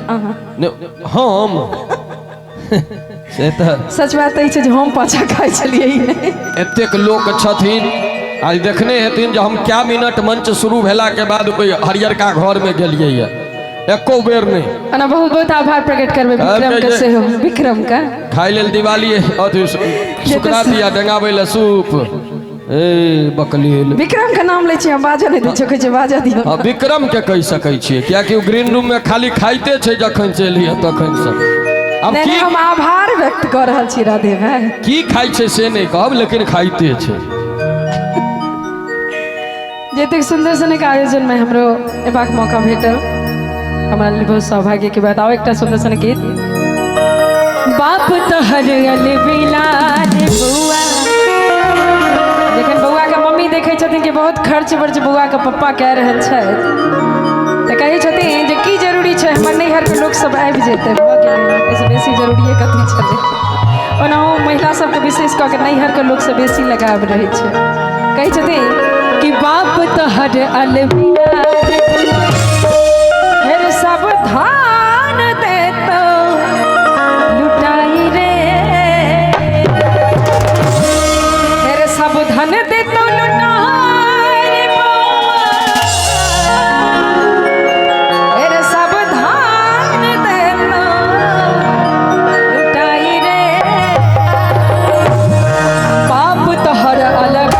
अहाँ। हम से तऽ सच बात ई छै जे हम पाछा खाइ छलियै ई नहि। एतेक लोक छथिन, आज देखने हेथिन जे हम क्या मिनट मंच शुरू भेलाके बाद कोई हरियरका घरमे गेलियै ये, एको बेर नहि। ओना बहुत बहुत आभार प्रकट करबै विक्रम के सेहो, विक्रम के खाइ लेल दिवाली अथी सुकराती आ डेंगाबै लए सूप। ए बकलील, विक्रम के नाम लै छी हम, बाजऽ नहि दै छियै, कहै छै बाजऽ दियौ। हँ, विक्रम के कहि सकै छियै कियाकि ओ ग्रीन रूम में खाली खाइते छै जखन से एलियै तखन से। आब नहि की नहि, हम आभार व्यक्त कऽ रहल छी राधे भाई। की खाइ छै से नहि कहब, लेकिन खाइते छै। जतेक सुन्दर सनक आयोजन में हमरो एबाक मौका भेटल, हमरा लेल बहुत सौभाग्य के बात। आओ एकटा सुन्दर सनक गीत। बाप तोहर अलबिलाल बौआ। जखन बौआ के मम्मी देखै छथिन कि बहुत खर्च वर्च बौआ के पप्पा कए रहल छथि, तऽ कहै छथिन जे की जरूरी छै, हमर नैहरके लोक सब आबि जेतै, भऽ गेलै, एहिसँ बेसी जरूरिए कथी छलै। ओनाहु महिला सबके विशेष कऽ के नैहरके लोकसँ बेसी लगाव रहै छै। कहै छथिन कि बाप तोहर अलबिलाल हेर सब धान देतौ लुटाई रे, हेर सब धन देतौ लुटाई रे बौआ, हेर सब धान देतौ लुटाई रे, बाप तोहर अलग।